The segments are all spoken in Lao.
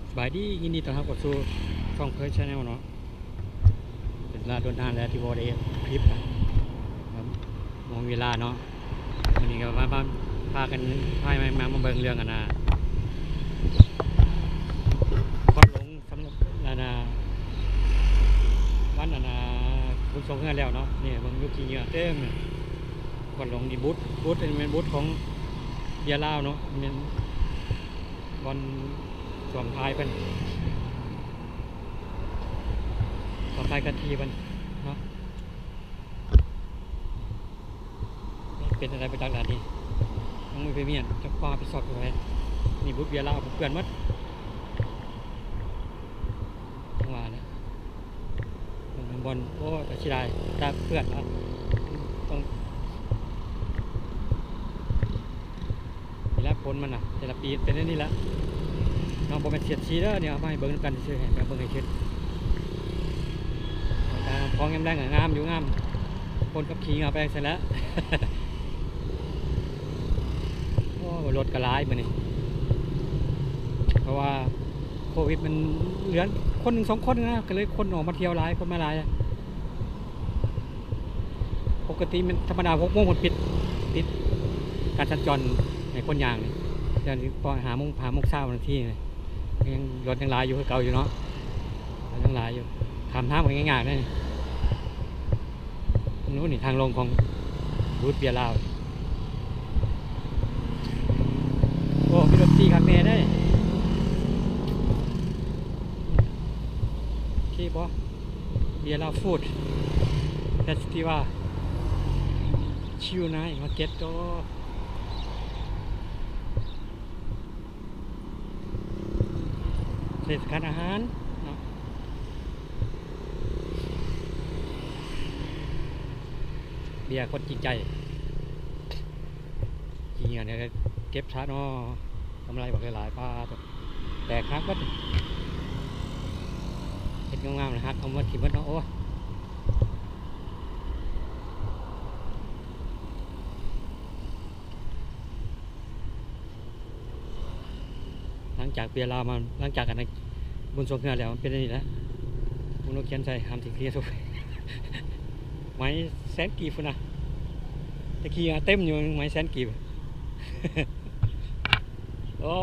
ສະບາຍດີ ຍິນດີຕ້ອນຮັບເຂົ້າສູ່ຊ່ອງເພີຍແຊນແນວເນາະ. ເປັນເວລາດົນນານແລ້ວທີ່ບໍ່ໄດ້ເຮັດຄລິບນະ ມອງເວລາເນາະ. ມື້ນີ້ກໍມາ ມາ ພາກັນ ພາ ມາ ມາ ມາເບິ່ງເລື່ອງອັນນ່າ ຄວັນຫຼົງ ສຳລັບອັນນ່າ ວັນອັນນ່າ ບຸນຊ່ວງເຮືອນແລ້ວເນາະ. ນີ້ເບິ່ງຢູ່ຂີ້ເຫຍື້ອເຕັມ ຄວັນຫຼົງນີ້. ບຸດ ບຸດ ອັນນີ້ແມ່ນບຸດຂອງເບຍລາວເນາະ ແມ່ນບ່ອນສວມພາຍເພິ່ນ ສວມພາຍກະທີເພິ່ນເນາະ. ເປັນຈັ່ງໃດບໍ່ຈັກລະນີ້ ຍັງບໍ່ມີໃຜມີອັນຈັກຄວາມຮັບຜິດຊອບເທົ່າໃດ. ນີ້ບຸດເບຍລາວເປື້ອນໝົດ ຈັ່ງວ່າແຫຼະ ເບິ່ງບ່ອນ ໂອ້ ຕາເສຍດາຍ ຕາເປື້ອນເນາະ. ຕ້ອງ ນີ້ແຫຼະຜົນມັນນະ ແຕ່ລະປີເປັນແນວນີ້ແຫຼະເນາະ. ບໍ່ແມ່ນສຽດສີເດີ ນີ້ເອົາມາໃຫ້ເບິ່ງນຳກັນຊື່ໆ ໃຫ້ມາເບິ່ງໃຫ້ເຫັນ. ແຕ່ຂອງຍາມແລງກໍງາມຢູ່ ງາມ ຄົນຂັບຂີ່ເຫື່ອໄປຈັ່ງຊັ້ນແຫຼະ. ໂອ້ ລົດກໍຫຼາຍມື້ນີ້ ເພາະວ່າໂຄວິດມັນເຫຼືອຄົນໜຶ່ງສອງຄົນນະ ກໍເລີຍຄົນອອກມາທ່ຽວຫຼາຍ ຄົນມາຫຼາຍ. ປົກກະຕິແມ່ນທຳມະດາຫົກໂມງມັນປິດ ປິດການສັນຈອນໃຫ້ຄົນຍ່າງນີ້ ດຽວນີ້ຕອນຫ້າໂມງ ຫ້າໂມງຊາວນາທີນີ້ ຍັງ ລົດຍັງຫຼາຍຢູ່ຄືເກົ່າຢູ່ເນາະ ລົດຍັງຫຼາຍຢູ່. ຂ້າມທາງກໍຍັງຍາກເດ້ນີ້ ນີ້ທາງລົງຂອງບູດເບຍລາວ. ໂອ້ ມີດົນຕີຄັກແນ່ເດ້ ໂອເຄບໍ່? ເບຍລາວຟູດເຟສຕິວາວ ຊິວໄນມາເກັດໂຕ ເທດສະການອາຫານເນາະ. ເບຍຄົນຈິງໃຈ ຂີ້ເຫຍື້ອນີ້ເກັບຊະເນາະ ກຳໄລບັກຫຼາຍໆ ປາໂທ້ ແຕກຫັກເບິດ ເຮັດງາມໆ ຫັກເອົາມາຖິ້ມເບິດເນາະ. ໂອ້ຍ ຫຼັງຈາກເບຍລາວມາ ຫຼັງຈາກອັນນັ້ນ ບຸນຊ່ວງເຮືອນແລ້ວ ມັນເປັນອັນນີ້ແຫຼະ. ບຸນເຂົາຂຽນໃສ່ ຫ້າມຊິເຄຍໂຊ ໄມ້ແສນກີບພຸ້ນນະ ແຕ່ກີ້ເຕັມຢູ່ ໄມ້ແສນກີບ. ໂອ້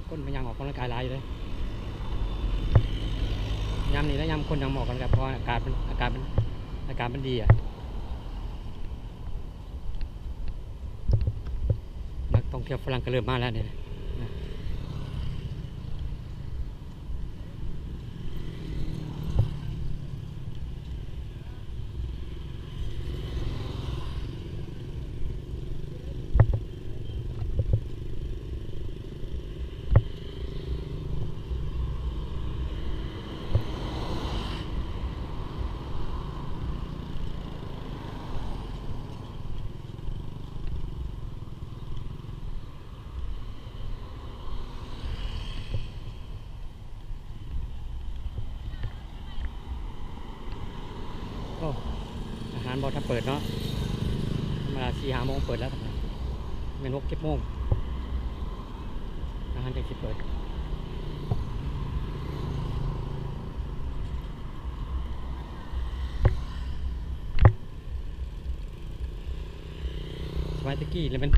ຄົນມາຍ່າງອອກກຳລັງກາຍຫຼາຍຢູ່ເດ້ ຍາມນີ້ແຫຼະ ຍາມຄົນຍ່າງມາອອກກຳລັງກາຍ ເພາະວ່າອາກາດມັນ ອາກາດມັນ ອາກາດມັນດີອະ. ນັກທ່ອງທ່ຽວຝຣັ່ງກໍເລີ່ມມາແລ້ວນີ້ນະ. ໂອ້ ອາຫານບໍ່ທັນເປີດເນາະ ທຳມະດາສີ່ຫ້າໂມງເປີດແລ້ວ ແມ່ນຫົກເຈັດໂມງ ອາຫານຈັ່ງຊິເປີດ. ສະໄໝແຕ່ກີ້ລະແມ່ນ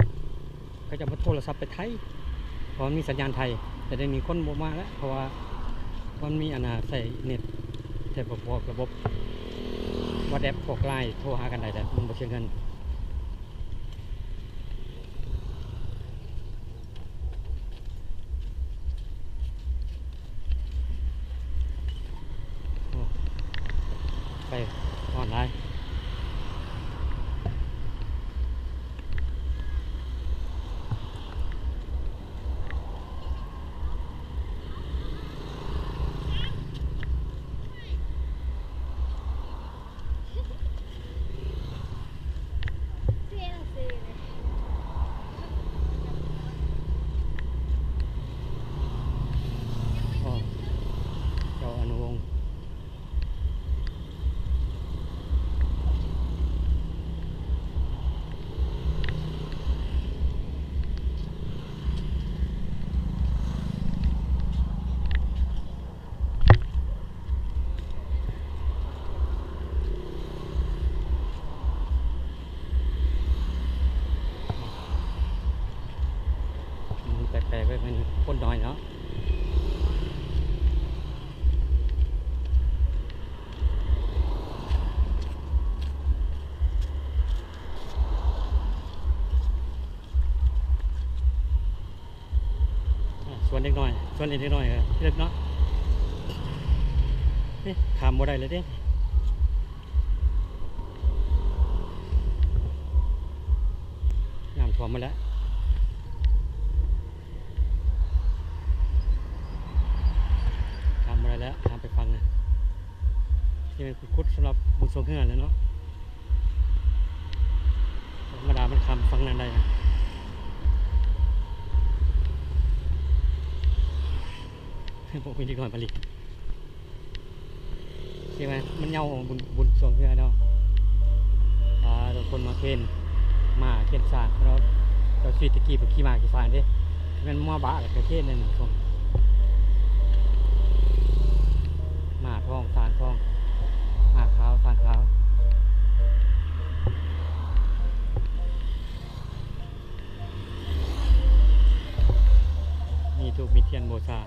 ເຂົາເຈົ້າມາໂທລະສັບໄປໄທ ເພາະມັນມີສັນຍານໄທ ແຕ່ດຽວນີ້ຄົນບໍ່ມາແລ້ວ ເພາະວ່າມັນມີອັນນ່າໃຊ້ເນັດ ໃຊ້ພວກລະບົບ WhatsApp ພວກ LINE ໂທຫາກັນໄດ້ແລ້ວ ມັນບໍ່ເສຍເງິນ. ໂອ້ ໄປຮ້ອນຫຼາຍ. ເດັກນ້ອຍ ສ່ວນເດັກນ້ອຍກໍເລິກເນາະ. ນີ້ຂ້າມບໍ່ໄດ້ເລີຍເດ້ ນ້ຳຖ້ວມໝົດແລ້ວ ຂ້າມບໍ່ໄດ້ແລ້ວ ຂ້າມໄປຝັ່ງນະ. ທີ່ມັນຂຸດສຳລັບບຸນຊ່ວງເຮືອແຫຼະເນາະ. ທຳມະດາມັນຂ້າມຝັ່ງນັ້ນໄດ້ນະ. ໂອ້ ມີເດັກນ້ອຍມາຫຼິ້ນ. ທີ່ມັນ ມັນເຍົາບຸນ ບຸນຊ່ວງເຮືອເນາະ. ອ່າ ທຸກຄົນມາເຄນ ມ້າເຄນຊ້າງເນາະ. ເຈົ້າຊີວິດຕະກີ້ເພິ່ນຂີ່ມ້າຂີ່ຊ້າງເດ້. ແມ່ນມ້າບ້າແລ້ວກໍເຄນນັ້ນ ຊ່ວງມ້າທອງ ຊ້າງທອງ ມ້າຂາວ ຊ້າງຂາວ. ມີທູບມີທຽນບູຊາ.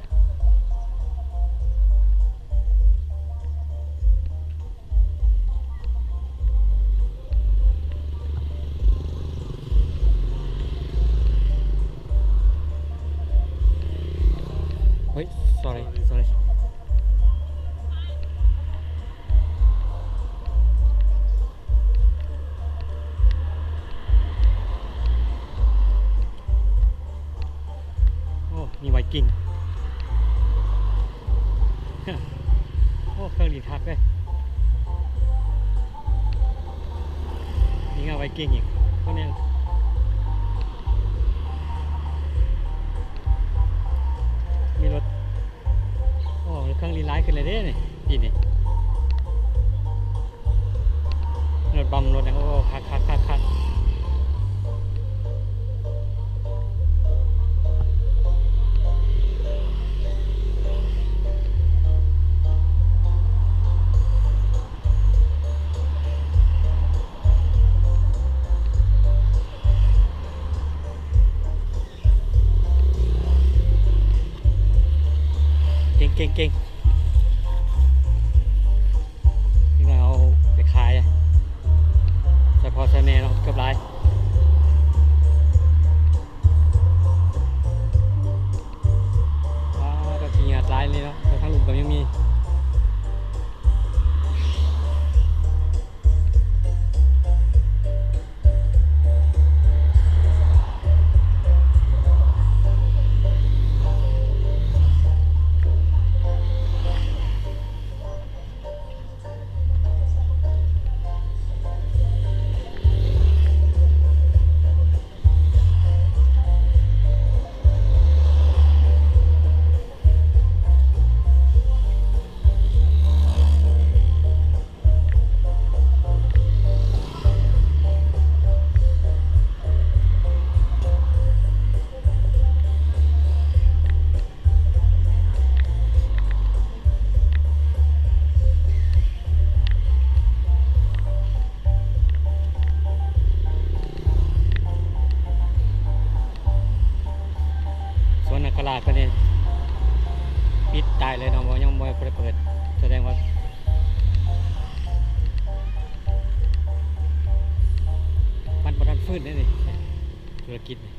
ເຮີ້ຍ sorry sorry. ໂອ້ ມີໄວກິ້ງ. ໂອ້ ເຄື່ອງຫຼິ້ນຄັກເດ້. ມີງານໄວກິ້ງອີກ ຄົນໜຶ່ງ ມີລົດ. ໂອ້ ເຄື່ອງຫຼິ້ນຫຼາຍຂຶ້ນແລ້ວເດ້ນີ້ ປີນີ້ ລົດບັມ ລົດຫຍັງ. ໂອ້ ຄັກໆໆໆ. ເກັ່ງໆໆ ນີ້ກໍເອົາໄປຂາຍ ໃສ່ພໍ່ໃສ່ແມ່ເນາະ ເກືອບຫຼາຍ. ວ້າວ ກໍຂີ້ຫຍາດຫຼາຍນີ້ເນາະ ແຕ່ທາງລຸ່ມກໍຍັງມີ. ສວນນາກາລາກໍໄດ້ປິດຕາຍເລີຍເນາະ ບໍ່ ຍັງບໍ່ ບໍ່ໄດ້ເປີດ ສະແດງວ່າມັນບໍ່ທັນຟື້ນເດ້ນີ້ ທຸລະກິດນີ້.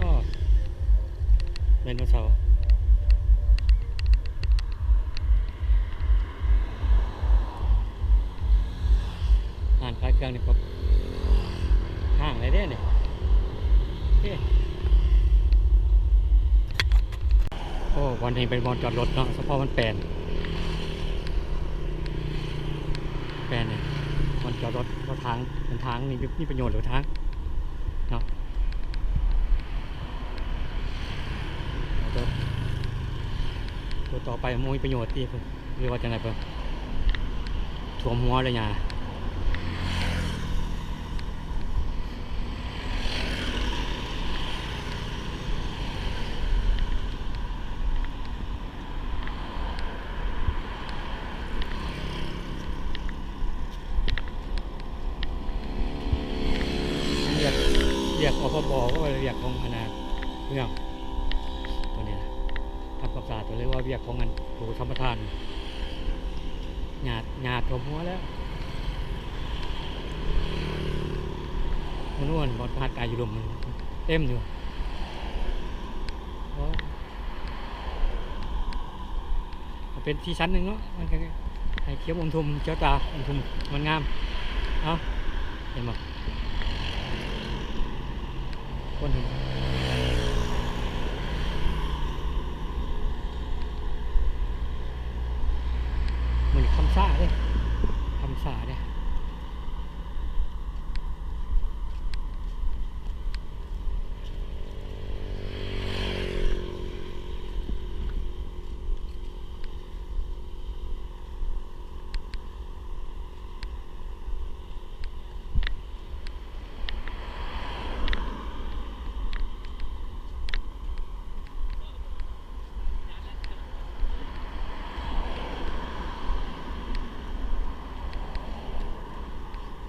ອໍ ໄດໂນເສົາ. ຮ້ານຂາຍເຄື່ອງນີ້ກໍຫ້າງເລີຍເດ້ນີ້. ໂອ້ ບ່ອນນີ້ເປັນບ່ອນຈອດລົດເນາະ ສະເພາະມັນແປນ ແປນນີ້ ບ່ອນຈອດລົດ ເພາະທາງ ເປັນທາງນີ້ ມີປະໂຫຍດເລີຍທາງເນາະ. ຕົວຕໍ່ໄປບໍ່ມີປະໂຫຍດຕິ ຫຼືວ່າຈັ່ງໃດເພິ່ນ ຖ້ວມຫົວເລີຍຫຍັງ. ວຽກ ວຽກ ອພບ ກໍວ່າວຽກຂອງຄະນະເມືອງ. ວຽກຂອງອັນຜູ້ສຳປະທານ ຫຍ້າ ຫຍ້າຖ້ວມຫົວແລ້ວ. ໝູ່ນັ້ນບ່ອນຫາດກາຍຢູ່ລຸ່ມເຕັມຢູ່. ໂອ້ ມັນເປັນສີສັນໜຶ່ງເນາະ ມັນກໍໃຫ້ຂຽວອົມທຸ່ມ ຂຽວຕາອົມທຸ່ມ ມັນງາມ. ເອົ້າ ເຫັນບໍ່? ຄົນເຫັນ ມື້ນີ້ຄ່ຳຊ້າເດ້ ຄ່ຳຊ້າເດ້.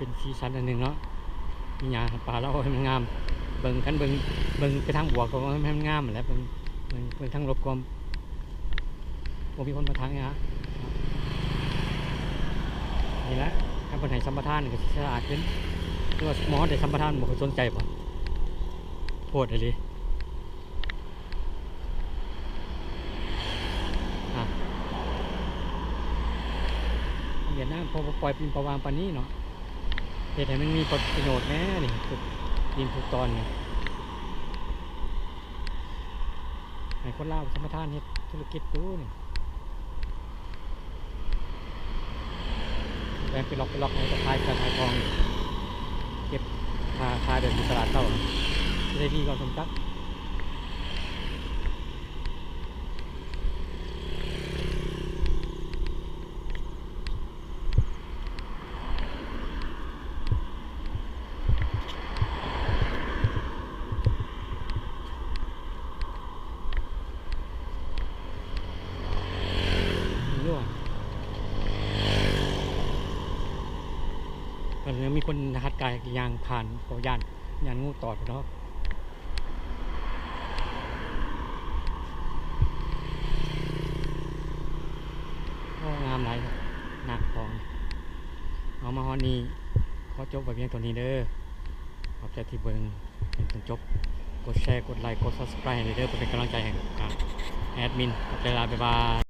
ເປັນສີສັນອັນໜຶ່ງເນາະ ມີຫຍ້າປ່າລະອອຍງາມ. ເບິ່ງ ຄັນເບິ່ງ ເບິ່ງໄປທາງບວກກໍວ່າມັນງາມຫັ້ນແຫຼະ ເບິ່ງ ເບິ່ງ ເບິ່ງທາງລົບກໍ ບໍ່ມີຄົນມາທາງນີ້ນະ. ນີ້ແຫຼະ ຄັນເພິ່ນໃຫ້ສຳປະທານກໍຊິສະອາດຂຶ້ນ ຫຼືວ່າໝໍໄດ້ສຳປະທານບໍ່ ເພິ່ນສົນໃຈບໍ່? ໂພດອີ່ຫຼີ. ອາ ຫວຽດນາມເຂົາບໍ່ປ່ອຍປິ່ນປ່ອຍຫວ່າງປານນີ້ເນາະ ເຮັດໃຫ້ມັນມີປະໂຫຍດແດ່ນີ້ ທຸກດິນທຸກຕອນນີ້. ໃຫ້ຄົນລາວສຳປະທານເຮັດທຸລະກິດດູນີ້ ແບ່ງເປັນລັອກເປັນລັອກ ໃຫ້ຂາຍເຄື່ອງຂາຍຂອງ ເກັບຄ່າຂາຍແບບຢູ່ຕະຫຼາດເຊົ້າ ຊິໄດ້ມີຄວາມສົມຈັກ. ມັນຍັງມີຄົນຫັດກາຍຍ່າງຜ່ານ ເພາະຢ້ານ ຢ້ານງູຕອດເນາະ. ໂອ້ ງາມຫຼາຍ ນາກທອງ. ເອົາ ມາຮອດນີ້ ຂໍຈົບໄວ້ພຽງເທົ່ານີ້ເດີ. ຂອບໃຈທີ່ເບິ່ງຈົນຈົນຈົບ. ກົດແຊ ກົດໄລ ກົດ Subscribe ໃຫ້ເດີ ເພື່ອເປັນກຳລັງໃຈໃຫ້ທາງແອດມິນ. ຂອບໃຈຫຼາຍ ບາຍບາຍ.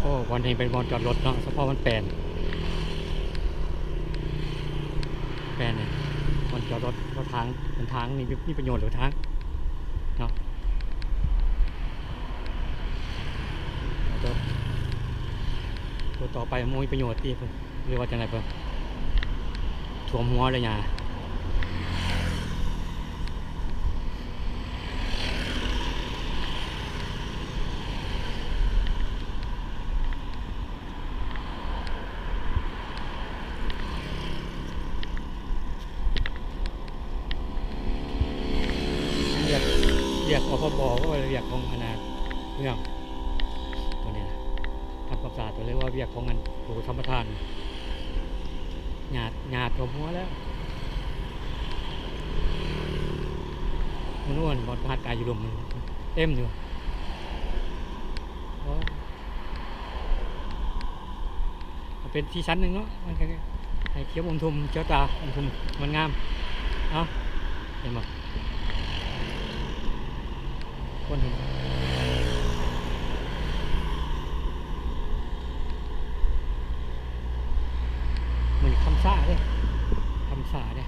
ໂອ້ ບ່ອນນີ້ເປັນບ່ອນຈອດລົດເນາະ ສະເພາະມັນແປນ ແປນນີ້ ບ່ອນຈອດລົດ ເພາະທາງ ເປັນທາງນີ້ ມີປະໂຫຍດເລີຍທາງເນາະ ຕົວ ຕົວຕໍ່ໄປມັນບໍ່ມີປະໂຫຍດຕິ ເພິ່ນ ຫຼືວ່າຈັ່ງໃດເພິ່ນ ຖ້ວມຫົວເລີຍຫຍ້າ. ວຽກ ວຽກ ອພບ ກໍວ່າວຽກຂອງອັນນ່າເມືອງ ຕົວນີ້ນະ ທຳຄວາມສະອາດ ກໍເລີຍວ່າວຽກຂອງອັນຜູ້ສຳປະທານ ຫຍ້າ ຫຍ້າຖ້ວມຫົວແລ້ວ ໝູ່ນັ້ນບ່ອນປະຫັດກາຍຢູ່ລຸ່ມເຕັມຢູ່. ໂອ້ ເປັນສີສັນໜຶ່ງເນາະ ມັນກໍໃຫ້ຂຽວອົມທຸ່ມ ຂຽວຕາອົມທຸ່ມ ມັນງາມ ເອົາ ເຫັນບໍ່ ຄົນເຫັນ ມື້ນີ້ຄ່ຳຊ້າເດ້ ຄ່ຳຊ້າເດ້.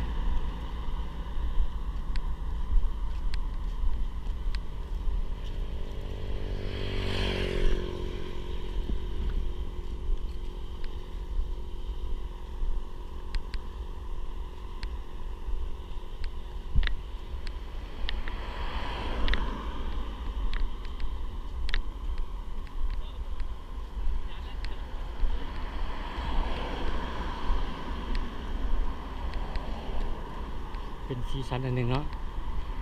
ເປັນສີສັນອັນໜຶ່ງເນາະ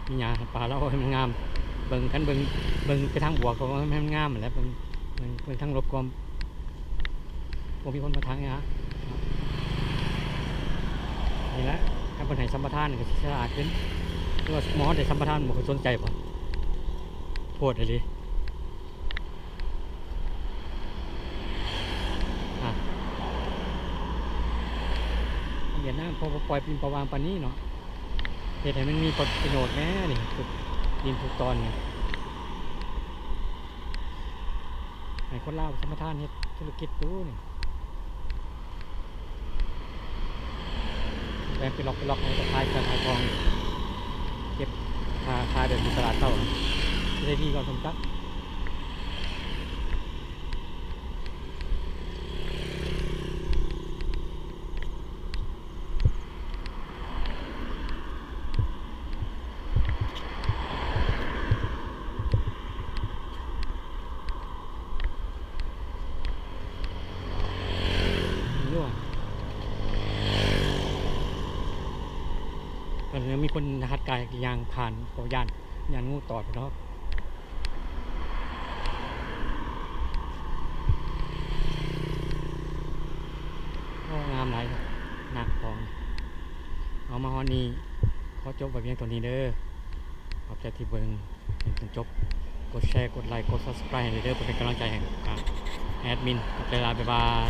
ມີຫຍ້າປ່າລະອອກໃຫ້ມັນງາມ ເບິ່ງ ຄັນເບິ່ງ ເບິ່ງໄປທາງບວກກໍໃຫ້ມັນງາມຫັ້ນແຫຼະ ເບິ່ງ ເບິ່ງ ເບິ່ງທາງລົບກໍບໍ່ມີຄົນມາຖາງຫຍ້າເນາະ ນີ້ແຫຼະ ຄັນເພິ່ນໃຫ້ສຳປະທານກໍຊິສະອາດຂຶ້ນ ຫຼືວ່າໝໍໄດ້ສຳປະທານບໍ່ ເພິ່ນສົນໃຈບໍ່ ໂພດອີ່ຫຼີ. ອາ ຫວຽດນາມເຂົາບໍ່ປ່ອຍປິ່ນປະຫວ່າງປານນີ້ເນາະ ເຮັດໃຫ້ມັນມີປະໂຫຍດແດ່ນີ້ ທຸກດິນທຸກຕອນນີ້ ໃຫ້ຄົນລາວສຳປະທານເຮັດທຸລະກິດຢູ່ນີ້. ແບ່ງເປັນລັອກເປັນລັອກ ໃຫ້ໄປຂາຍເຄື່ອງຂາຍຂອງ ເກັບຄ່າຂາຍແບບຢູ່ຕະຫຼາດເຊົ້າ ຊິໄດ້ມີຄວາມສົມຈັກ. ເພິ່ນຍັງມີຄົນຫັດກາຍຍ່າງຜ່ານ ເພາະຢ້ານ ຢ້ານງູຕອດເນາະ. ໂອ້ ງາມຫຼາຍ ນາງທອງ. ເອົາ ມາຮອດນີ້ ຂໍຈົບໄວ້ພຽງເທົ່ານີ້ເດີ. ຂອບໃຈທີ່ເບິ່ງ ໃຫ້ຈົນຈົບ ກົດແຊ ກົດໄລ ກົດ Subscribe ໃຫ້ເດີ ເພື່ອເປັນກຳລັງໃຈໃຫ້ກັບແອດມິນ. ຂອບໃຈຫຼາຍ ບາຍບາຍ.